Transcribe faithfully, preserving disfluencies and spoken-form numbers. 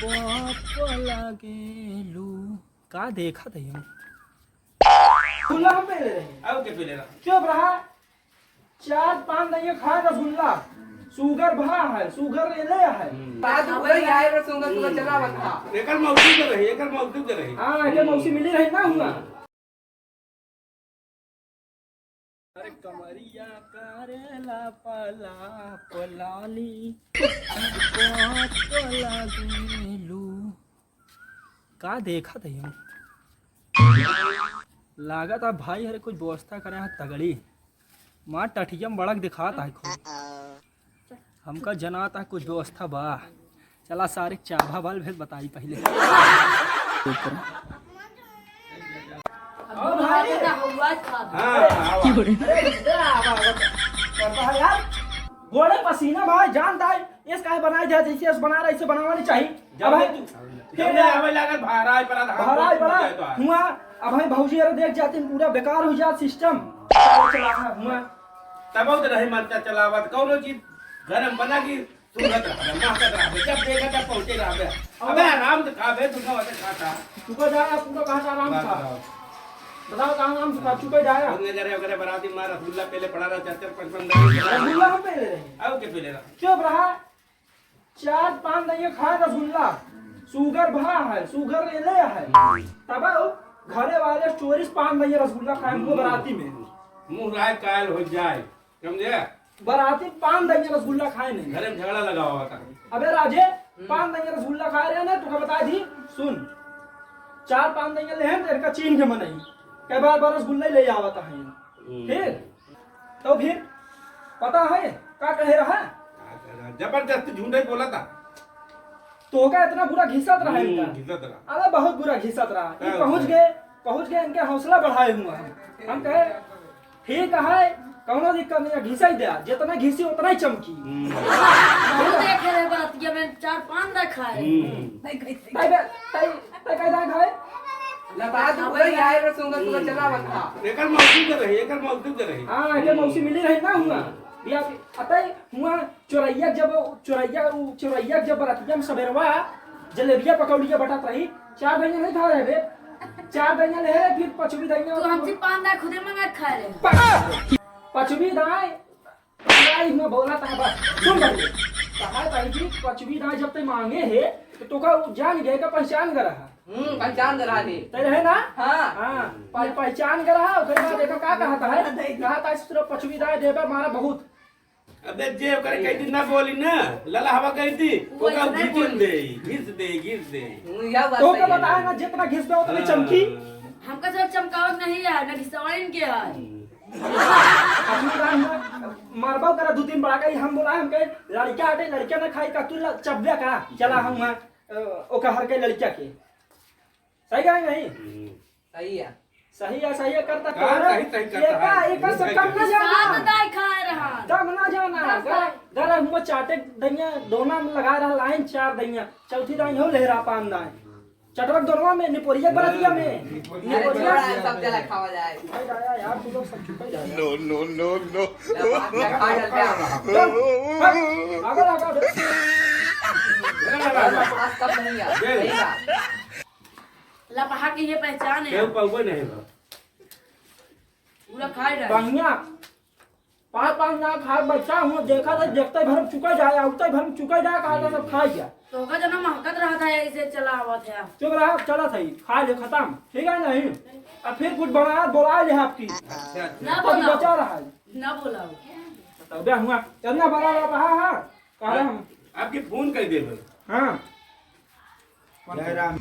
पाप लागेलू। का देखत है हम? खुला हम पहले रहे। अब के पहले रहा? चुप रहा। चार पान दइया खाए रसगुल्ला। शुगर भा है, शुगर ले ले है। हम्म। बाद में वही आए रहे, शुगर, शुगर चला बता। एकर मौसी के रही, एकर मौसी के रही। हाँ, एकर मौसी मिली रही ना हुआ। अरे कमरिया करेला पला पलाली, पाप लागेलू। का देखत है हम? लागत है भाई हरे कुछ व्यवस्था करे है तगड़ी। मार टठिया में बड़क दिखात है खूब। हमका जनात है कुछ व्यवस्था बा। चला सारे चाभा बल भेद बताई पहले। अब भाई, हाँ, हाँ, हाँ। अरे, इधर आ, आ, आ, आ, यार, गोड़े पसीना भाई, जान दाई, इस काहे बनाए दिया, जैसे इस बना रहा, इसे बनावा नहीं चाहिए। जब अब ले तू, फिर जब ले आवे लागल, भाराई पड़ा था, भाराई पड़ा, तो हुआ, अब भाई भौजी अरे देख जाती, पूरा बेकार हो जात सिस्टम। चला, चला, हाँ, हुआ। तब तो रही मरचा चलावत, कौनो चीज गरम बना की सूंघत रहबे, महकत रहबे, जब देखा तब पहुंचे रहबे। अबे आराम से खा बे, तू ना वैसे खाता। चुका जाए, पूरा कहा था आराम से खा। बताओ कहाँ आराम से खा, चुका जाए। उतने जरे ओकरे बराती माँ रसगुल्ला पहले पड़ा रहा, चार चार पाँच पाँच रसगुल्ला हम पहले रहे। अब के पहले रहा? चुप रहा। चार पान दइया खाए रसगुल्ला, शुगर भा है, शुगर ले ले है। तब घरे वाले चोरी से पान दइया रसगुल्ला खाए, वो बराती में। मुँह राय कायल हो जाए। समझे? बराती पान दइया रसगुल्ला खाए नहीं। घरे में झगड़ा लगा हुआ था। अबे राजे, हम्म। पान दइया रसगुल्ला खाए रहे ना, तुका बता दी, सुन। चार पान दइया ले हैं, तो इनका चीन के मनई। कई बार, बार रसगुल्ला ले आवत है। हम्म। फिर? तो फिर? पता है, का कहे रहा? जबरदस्ती झूठे बोला था। तोहका इतना बुरा घिसत रहा हम्म, इनका? घिसत रहा। अरे बहुत बुरा घिसत रहा। ये हाँ, पहुँच हाँ। गए, पहुँच गए, इनके हौसला बढ़ाए हुआ हम। हम कहे, ठीक है, कौनो दिक्कत नहीं है, घिसाई दे, जितना घिसी उतना ही चमकी। हम्म। बहुत देखे रहे बरतिया में, चार पान ना खाए। हम्म। तै, तै, तै, तै कह रहा खाए? लता तू वही आए रे, सुंदर सुंदर चला बता। एकर मौसी के रही, एकर मौसी के रही। हाँ, एकर मौसी मिली रही ना हुआ। हम्म। बिया, अतई हुआ चोरैया जब, चोरैया, उ चोरैया जब बरतिया में सबेरवा, जलेबिया पकौड़िया बटत रही, चार दइया नहीं खा रहे बे, चार दइया ले रहे, फिर पचवी दइया तू हमसे पान ना खुदे मंगा के खा रहे। प-, पचवी दाई, दाई में बोला था बस, सुन भाई, कहा था कि पचवी दाई जब ते मांगे है, तो तोका उ जान गए का पहचान कर रहा। हम्म, पहचान कर रहा है। ते रहे ना? हाँ। हाँ, प-, पहचान कर रहा, ओकरे बाद देखा का कहा था है? कहा था सिर्फ पचवी दाई देबे मारा बहुत। अबे जे ओकरे कह दी ना बोली ना, लला हवा कह दी, वो ओका ऐसे नहीं घिस बोली। दे, घिस दे, घिस दे। हम्म, यह बात तो सही का है। बताया ना, जितना घिस दे उतनी हाँ। चमकी। हमका सब चमकावत नहीं है, ना घिसवाइन के है। हम्म। अपनी राम में मरबा करा दो तीन बड़ा का ही हम बोला, हम कहे लड़का आटे, लड़का ना खाई का, तू ल-, चब्बे का, चला हम वहाँ, अ, ओका हर के लड़का के। सही कहा नहीं? हम्म। सही है। सही है, सही है, करता हाँ, तोहरा। सही, सही करता एका, है। एका से सही कम ना करता। जाना। सात दाई खाए रहा। कम ना जाना। दस गर-, दाई। गर हुआ चाटे दइया, दोना में लगा रहा लाइन चार दइया। चौथी दाई हो ले रहा पान दाई। चटवक दोनवा में, निपोरिया बरतिया में। निपोरिया। निपोरिया। सब जला खावा जाए। भाई दाया यार, तू लोग सब चुप हो जाओ। No, no, no, no। जब आप खा जाते हैं। चल, हट, आगे लगा दे। आज तक नहीं है। सही बात। लपहा के ये पहचान है। केहू पौबे नहीं बा। पूरा खाए रहा। बढ़िया। पाँच पाँच ना खाए बच्चा हूँ, देखा था, देखते भर में चुका जाए, उठते भर में चुका जाए, कहा था सब खाए गया। तो का जना महकत रहा था, ऐसे चला हुआ था। चुप रहा, चला था ही, खा ले, खत्म, ठीक है नहीं? अब फिर कुछ बनाया, बोला ले आपकी। अच्छा, अच्छा। ना कभी बोला। बचा रहा है। ना बोला। तब हुआ, इतना बड़ा रहा, हाँ, हाँ, कह रहे हम। आपके फोन कर दे भाई। हाँ। जय राम।